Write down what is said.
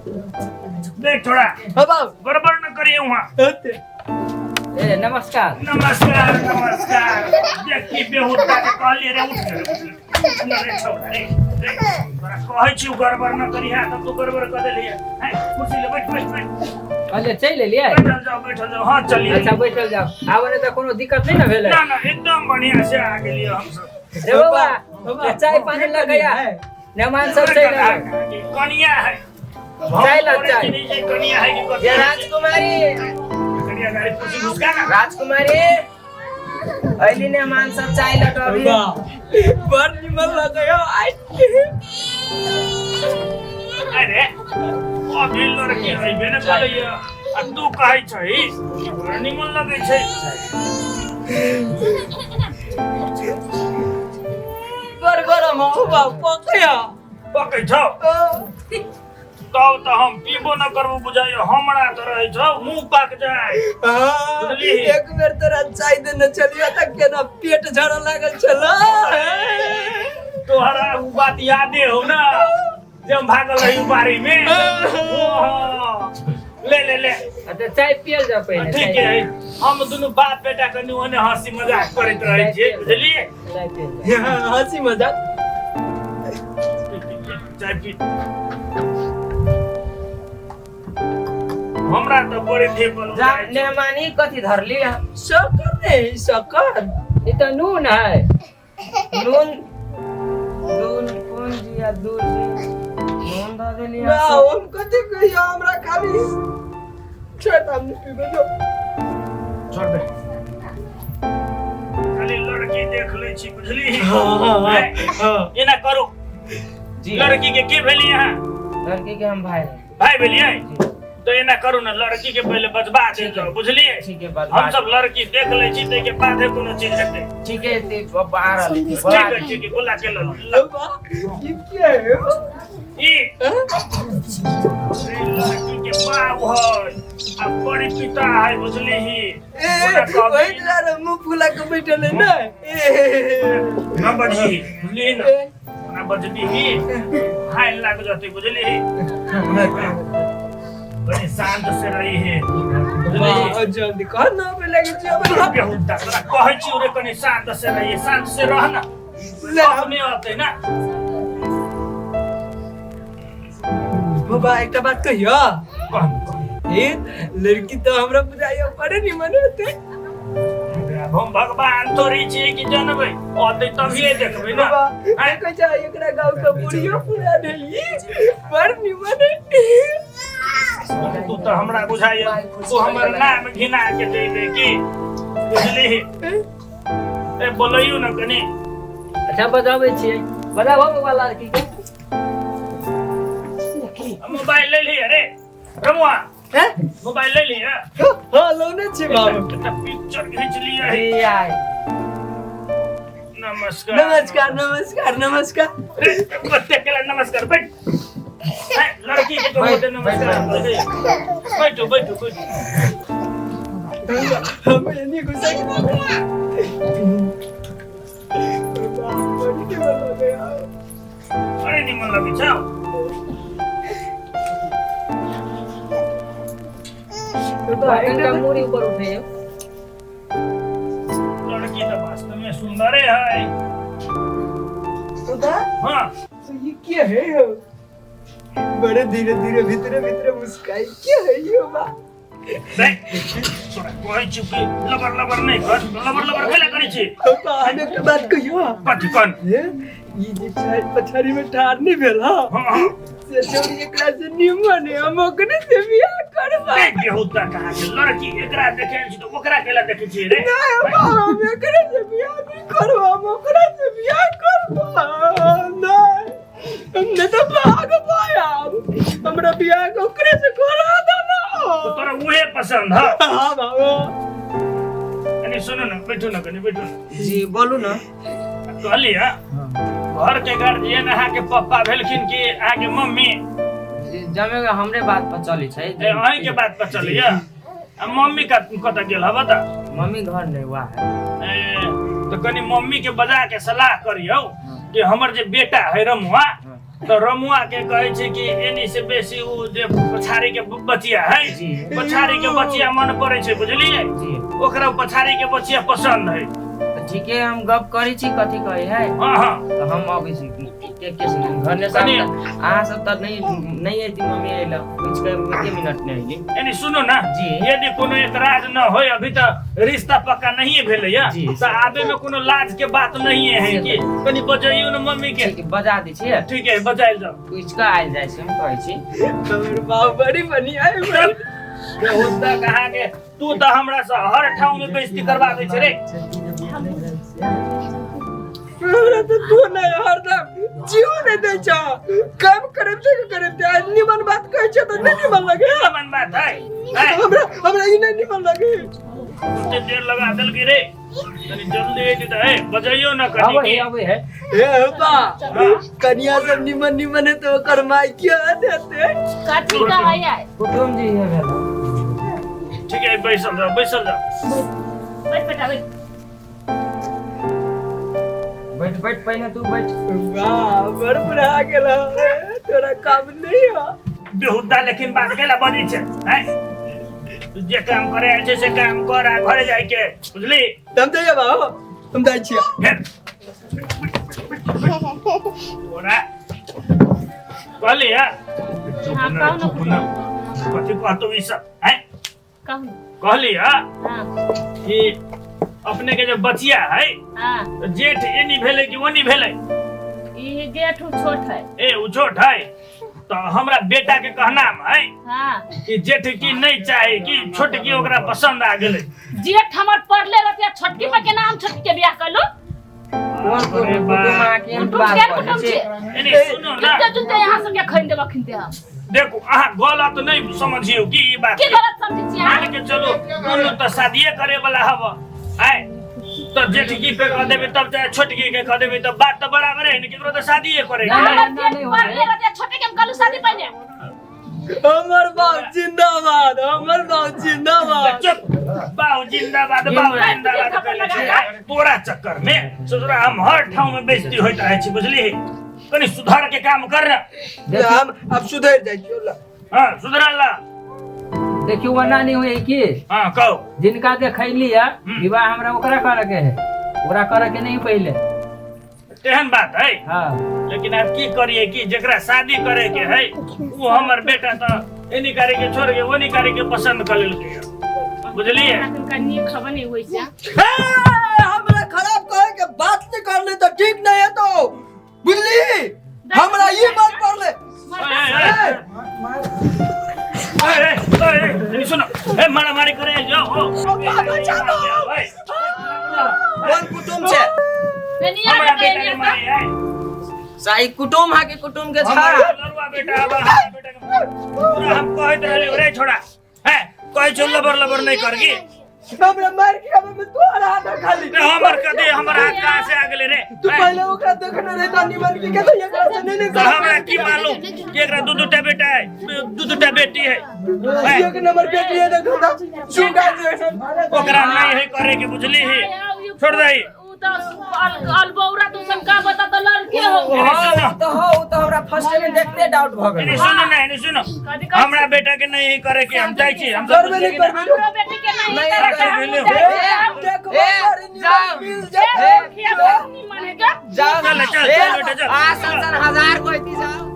देख थोड़ा हाँ बाप गड़बड़ न करिए वहाँ होते ए नमस्कार नमस्कार नमस्कार देख की बेहुदा के कहलिए रे उठ रे उठ रे रे छौड़ा रे रे तोरा कहै छी गड़बड़ न करिहे तब तू गड़बड़ कऽ देलिहे हैं कुर्सी ले बैठ बैठ बैठ कहलिए चलि एलियै बैठल जाओ बैठल जाओ हाँ चलिए अच्छा बैठल जाओ आब ने तऽ कोनो दिक्कत नहि ने भेलै ना ना एकदम बढ़िया से आ गेलिए हम सब रे बौआ ए, चाय पानी लऽ के आ मेहमान सब चलि एलै कनिया है चाय ला, चाय। कनिया है कि कथी ये है? राजकुमारी कनिया गाड़ी कुर्सी घुसका ना राजकुमारी अइली ने मान सब चाय लटबी बड़ निमन लगै आई अरे अभी लड़की अइबे ने करैया आ तू कहै छही बड़ निमन लगै छै बड़ गरम हो बाप पकया पकै छौ तब तऽ हम पीबो न करबो बुझाइयो हमरा तऽ रहै छौ मुँह पाक जाय बुझलिही? एक बेर तोरा चाय देने छलियो तऽ केना पेट झड़ऽ लागल छल तोहरा उ बात यादे हो ना जे हम भागल रही उ बारी में ओहो ले ले ले अच्छा चाय पियल जाओ पहिले ठीक है हम दुनू बाप बेटा कनि ओने हंसी मजाक करैत रहै छियै बुझलियै चाय पियल जाओ हंसी मजाक चाय पी हमरा तऽ बड़ी थेपल जा मेहमानी कथी धरली है शक्कर नहीं शक्कर ई तऽ नून है नून दून कोन जी आ दूध जी नून धऽ देली ना हम कथी कहियो हमरा खाली छोड़ हम नहीं पीबे जो छोड़ दे खाली लड़की देख लै छी बुझली हाँ, एना करू जी लड़की के के भेली अहाँ लड़की के हम भाई हैं भाई भेलियै तऽ एना करू ने लड़की के पहिले बजबा दे जाओ बुझलियै ठीक है बजबा हम सब लड़की देख लै छी ताहिके बादे कोनो चीज हेतै ठीक है ते आ रहल छी, ठीक बोला है ठीक है बोला के लऽ लऽ। ई के है ई ई लड़की के बाप है आ बड़ी पिता है बुझली ही ए ओहि दुआरे मुंह फुला के बैठल है ना ए ना बजही बुझली ना ना बजबीही हाय लाग जतै बुझली बड़ी शांत से रही है बुझली वाह जल्दी कह ना पे लगे छी अब बेहुदा तोरा कहै छी रे कनि शांत से रही शांत से रह ना ले अपने अतै ना बाबा एकटा बात कहियो कह कह। ए लड़की तो हमरा बुझाइयो बड़े निमन होते आब हम भगवान थोड़ी छियै कि जनबै अतै तभिए देखबै ना बाबा देखै छै एकरा गाँव के बुढ़ियो पूरा नहीं बड़ निमन है तू तऽ हमरा बुझाइया तू हमर नाम घिना के देबे की बुझली ए बोलैयौ ने कनि अच्छा बजाबै छियै बजाबो बौआ लड़की के मोबाइल ले ली अरे रमुआ हैं? मोबाइल ले ली है हाँ लौने छी बाबू एकटा पिक्चर खींच लिया है जी आइ नमस्कार नमस्कार नमस्कार नमस्कार रे, बच्चे के लिए नमस्कार बैठ ए, लड़की के तो होते नमस्कार बैठो बैठो बैठो हम एनी गुस्सा के बड़ी निमन लगे यार। अरे निमन लगे छौ कनिटा मूड़ी ऊपर उठैयौ लड़की तो वास्तव में सुंदरे है सुधा हाँ तो ये क्या है हो बड़े धीरे धीरे भीतरे भीतरे मुस्काई क्या है ये बा रे तोरा कहै छियौ कि लबर लबर नहि कर लबर लबर कैला करै छी पापा हम एकटा बात कहियो कथी कन ये ई जे छाड़ पछाड़ी में ठाड़ नहीं भेल हा हाँ हाँ से छौड़ी एकरा से निमन है हम ओकरे से बियाह करबा रे बेहुदा कहाँ के लड़की एकरा देखे छी तऽ ओकरा कैला देखै छी रे नहीं बाबा हम एकरे से बियाह नहीं करबा हम ओकरा से बियाह करबा नहीं हम नहीं तो भाग पाया हमरा बियाह के ओकरे से करा दो ना तो तोरा उहे पसंद है हाँ बाबा कनी सुनू ना बैठू ना कनी बैठू ना जी बोलू ना कहली है घर के गार्जियन अहाँके पप्पा भेलखिन कि अहाँके मम्मी जमे हमरे बात पर चली छै ए, अहींके बात पर चलैया आ मम्मी कतऽ गेल हब तऽ मम्मी घर नहीं हुआ है ए, तऽ कनि मम्मी के बजा के सलाह करियौ कि हमर जे बेटा है रमुआ तो रमुआ के कहै छै कि एनी से बेसी उ जे पछाड़ी के बचिया है जी। पछाड़ी के बचिया मन पड़ै छै बुझलियै जी। ओकरा पछाड़ी के बचिया पसंद है। तऽ ठीके हम गप करै छी कथी कहै है। हाँ हाँ तऽ हम अबै छी के के घर ने कनी- अहाँ सब तऽ नहीं नहीं अयती मम्मी अयला पूछ के एके मिनट नहि अयली। एनी सुनो ना जी। यदि कोनो एतराज न होय अभी तऽ रिश्ता पक्का नहीं भेलै या जी। तऽ आबे में कोनो लाज के बात नहीं है कि कनी बजैयो न मम्मी के। ठीक बजा दै छियै। ठीक है बजाइल जाओ। पूछ के आयल जाइ छी हम कहै छी। हमर बाप बड़ी बढ़िया है बड़ी। बेहुदा कहाँ के तू तऽ हमरा से हर ठाउँ में बेइज्जती करवा दै छै रे। हमरा तऽ तू नहीं हरदम जीव नहीं दै छ काम करब से करब ते आज निमन बात कहै छ तऽ नहीं निमन लगे। निमन बात है हैं? हमरा हमरा ई नहीं निमन लगे। ओते देर लगा देलकै रे कनी जल्दी अयती तऽ हे बजैयो न कनी अबै की। है अबै है। ए बा कनिया सब निमन निमन है तो ओकर माय के देते। कथी कहै कुटुम जी है भेल। ठीक है बैसल जाओ बैसल जाओ। बैठ बेटा बैठ। बैठ बैठ पहिने तू बैठ। वाह बड़ बुरा गेल तोरा काम नहीं है। बेहुदा लेकिन बात केला बजै छै हैं? तू जे काम करे आयल छै से काम कर आ घरे जाय के बुझली। हम तऽ जेबा हो हम जाइ छियै। फेर तोरा कहली है चुप हाँ, न कहू न चुप न कथी कहतौ ई सब हैं? कहू। कहली है हाँ कि अपने के जे बचिया है हाँ तऽ जेठ एनी भेलै कि ओनी भेलै? ई जेठ उ छोट है। ए उ छोट है तऽ हमरा बेटा के कहना है हाँ कि जेठ की नहीं चाहे कि छोटकी ओकरा पसंद आ गेलै। जेठ हमर पढ़ले रहते छोटकी पर केना हम छोटकी के बियाह करलू? कोन अरे कुटुम बा। अहाँ केहन कुटुम बात केहन करै कुटुम छी? छी? एनी सुनो ना जुत्ते जुत्ते यहाँ सबके खैन देबखिन ते हम। देखू अहाँ गलत नहीं समझियौ कि ई बात की के। गलत समझै छी अहाँ? मान के चलू दुनू तऽ शादिये करे वाला हब आय तऽ जेठकी पे कह देबै तब चाहे छोटकी के कह देबै तऽ बात तऽ बराबर है ने केकरो तऽ शादिये करे के है। हमर ना, जेठ नहीं पढ़ले रहते छोटे के हम कहलू शादी पहिने। हमर बाप जिंदाबाद हमर बाप जिंदाबाद। चुप बाबू जिंदाबाद बाबू जिंदाबाद कहले छी आय, तोरा चक्कर में ससुरा हम हर ठाउँ में बेइज्जती होइत रहै छी बुझली। कनी सुधार के काम कर न। हम अब सुधर जाइ छियौ ला। हाँ सुधरल ला। देखियो ओना नहीं होई कि हाँ कहू। जिनका देखैली है विवाह हमरा ओकरा करे के है ओकरा करे के नहीं पहले। तेहन बात है। हाँ लेकिन अब की करिए कि जेकरा शादी करे के है वो हमर बेटा तो एनी करे के छोड़ के ओनी करे के पसंद कर लेलकै बुझलिए। हुनका नीक खबर नहीं होइ छै। हे, हमरा खराब कहे के बात नहीं करले तो ठीक नहीं है तो बुझली हमरा ई बात पड़ले। ए, ए, ए, ए, ए, सुनो ए मारामारी करे जाओ हो। कोन कुटुम छै? हमरा बेटा के मारे है। साई कुटुम हा के कुटुम के हमरा छाड़ा। लड़ुआ बेटा अब हमरा बेटा के पूरा हम कहैत रहली रे छोड़ा हैं कहै छौ लबर लबर नहीं करगी। हमरा मार के अब में तोहर हाथ है खाली। रे हमर कदे हमर हाथ कहाँ से आ गेलै रे? तू पहले ओकरा देखने रहे त निमन की के तो एकरा से नहीं नहीं तो हमरा की मालूम कि एकरा दू दूटा बेटा है दू दूटा बेटी है। एक नंबर बेटी है देखो त सुगा जे ओकरा नहीं है करे के बुझली ही छोड़ दही। उ तऽ अलबौरा तू सब का बता तऽ लड़के हो। हाँ, उ तऽ हो उ तऽ हमरा फर्स्ट में देखते डाउट भ गेल। एने सुनो ना एने सुनो कथी कहै हमरा बेटा के नहीं करे के हम जाइ छी हम सब करबे नहीं करबे हमरो बेटी के नहीं नहीं करे के करबे हम नहीं। जाइ छी। देखो ए, बड़ी निमन जाओ। मिल जाए। ए, खिया निमन है जा। जाओ चल, चल, ए, चल बेटा, चल। आ संसन हजार कोई जाओ।